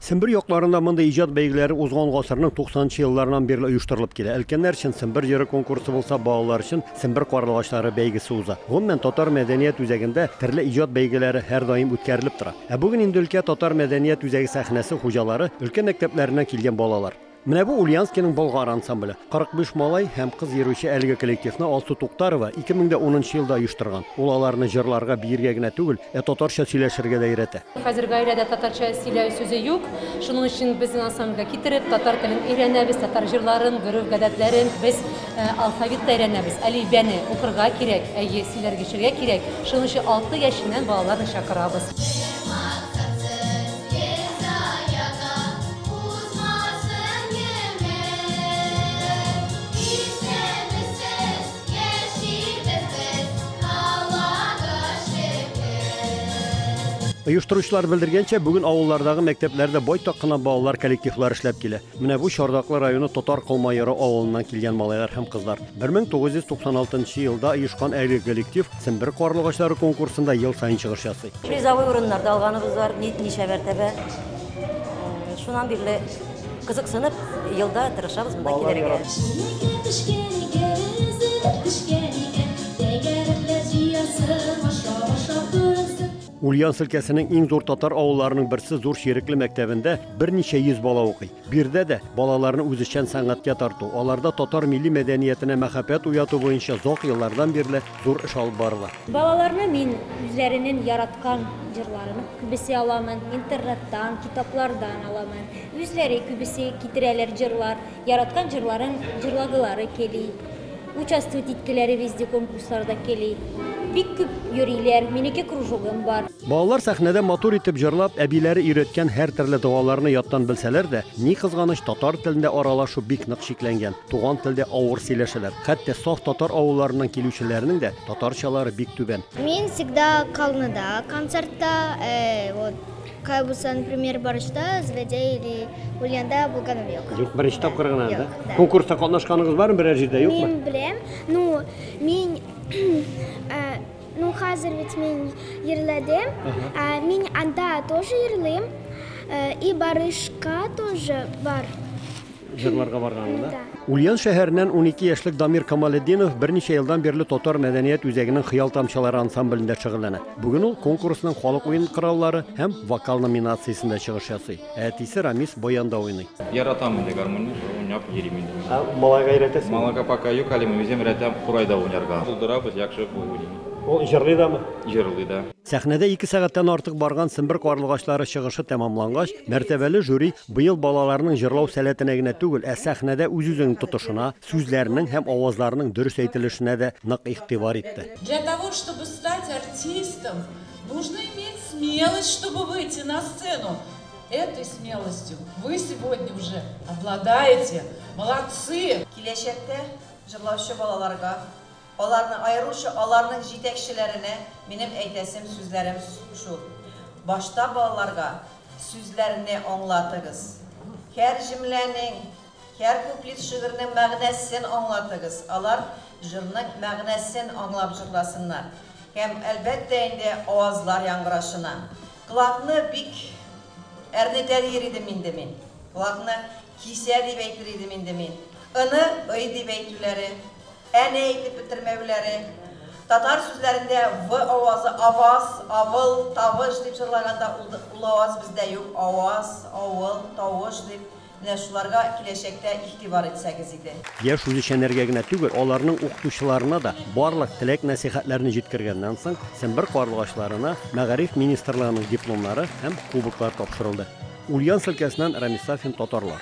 Сембер якларында мондый иҗат бәйгеләре узган гасырның 90 нчы елларыннан бирле оештырылып килә. Өлкәннәр өчен Сембер җыры конкурсы булса, балалар өчен Сембер карлыгачлары бәйгесе уза. Гомумән, Татар мәдәният үзәгендә төрле иҗат бәйгеләре һәрдаим үткәрелеп тора. Ә бүген инде өлкә Татар мәдәният үзәге сәхнәсе хуҗалары, өлкә мәктәпләреннән килгән балалар. Менә бу Ульяновскиның Болгар ансамбле. 45 малай һәм кыз йөрүче әлеге коллективны Алсу Туктарова 2010 нчы елда оештырган. Ул аларны җырларга, биергә генә түгел, ә татарча сөйләшергә дә өйрәтә. Хәзер гаиләдә татарча сөйләү сүзе юк. Шуның өчен безнең ансамбльгә китереп, татар телен өйрәнәбез, татар җырларын, гореф-гадәтләрен. Без алфавит та өйрәнәбез. Әлифбәне укырга кирәк, әйе, сөйләргә, эчәргә кирәк. Шуның өчен алты яшеннән балаларны чакырабыз. Оештыручылар белдергәнчә, бүген авыллардагы мәктәпләрдә байтак кына балалар коллективлары эшләп килә. Менә бу Чардаклы районы Татар Колмаеры авылыннан килгән малайлар һәм кызлар. 1996 елда оешкан әлеге коллектив Сембер карлыгачлары конкурсында ел саен чыгыш ясый. Призовой урыннар да алганыбыз бар, ничә мәртәбә. Шуннан бирле кызыксынып, елда тырышабыз монда килергә. Ульяновск өлкәсенең иң зур татар авылларының берсе Зур Чирекле мәктәбендә берничә йөз бала укый. Биредә дә балаларны үзешчән сәнгатькә тарту, аларда татар милли мәдәниятенә мәхәббәт уяту буенча озак еллардан бирле зур эш алып барыла. Балаларны мин үзләренен яраткан җырларын күбесе аламын, интернеттан, китаплардан аламын. Үзләре күбесе китерәләр җырлар, яраткан җырларын җырлагылары кели. Участвовать иткеләре везде конкурсларда кели. Бик күп йөриләр, минеке кружогым бар. Балалар сәхнәдә матур итеп җырлап, әбиләре өйрәткән һәртөрле догаларны яттан белсәләр дә, ни кызганыч, татар телендә аралашу бик нык чикләнгән. Туган телдә авыр сөйләшәләр. Хәтта саф татар авылларыннан килүчеләрнең дә татарчалары бик түбән. Мин всегда Калныда концертта, вот, кая булса, например, Барышта, Зведе или Ульянда булганым юк. Юк, беренче тапкыр гына, да? Юк, да. Конкурста катнашканыгыз бармы берәр җирдә, юкмы? Мин беләм, ну, мин, ну, хәзер бит мин йырладым, мин анда тоже йырлыйм, и Барышка тоже бар. Җырларга барганында. Да. Ульян шәһәреннән 12 яшьлек Дамир Камалетдинов берничә елдан бирле Татар мәдәният үзәгенең Хыял тамчылары ансамблендә шөгыльләнә. Бүген ул конкурсның халык уен кораллары һәм вокал номинациясендә чыгыш ясый. Ә әтисе Рамис баянда уйный. Яратам инде гармунны, уйнап йөрим инде. Малайга өйрәтәсеңме? Малайга пока юк әле, мин үзем өйрәтәм курайда уйнарга. Булдырабыз, яхшы уйный. Ул җырлый дамы? Җырлый да. Сәхнәдә ике сәгатьтән артык барган Сембер карлыгачлары чыгышы тәмамлангач, мәртәбәле жюри быел балаларның җырлау сәләтенә генә түгел, ә сәхнәдә үз-үзеңне тотышына, сүзләренең һәм авазларының дөрес әйтелешенә дә нык игътибар итте. Для того, чтобы стать артистом, нужно иметь смелость, чтобы выйти на сцену. Этой смелостью вы сегодня уже обладаете. Молодцы! Киләчәктә җырлаучы балаларга, аларны аеруча аларның җитәкчеләренә минем әйтәсем сүзләрем шул. Башта балаларга сүзләрне аңлатыгыз. Һәр җөмләнең, һәр куплет шигырьнең мәгънәсен аңлатыгыз. Алар җырның мәгънәсен аңлап җырласыннар. Һәм әлбәттә инде авазлар яңгырашына. Колакны бик әрнетә дияр идем инде мин. Колакны кисә дип әйтер идем инде мин. Ны ый дип әйтүләре, әне әйтеп бетермәүләре. Татар сүзләрендә в авазы аваз, авыл, тавыш дип җырлаганда ул аваз бездә юк. Аваз, авыл, тавыш дип. Менә шуларга киләчәктә игътибар итсәгез иде. Яшь үзешчәннәргә генә түгел, аларның укытучыларына да барлык теләк-нәсыйхәтләрне җиткергәннән соң, Сембер карлыгачларына Мәгариф министрлыгының дипломнары һәм кубоклар тапшырылды. Ульяновск өлкәсеннән Рамис Сафин, Татарлар.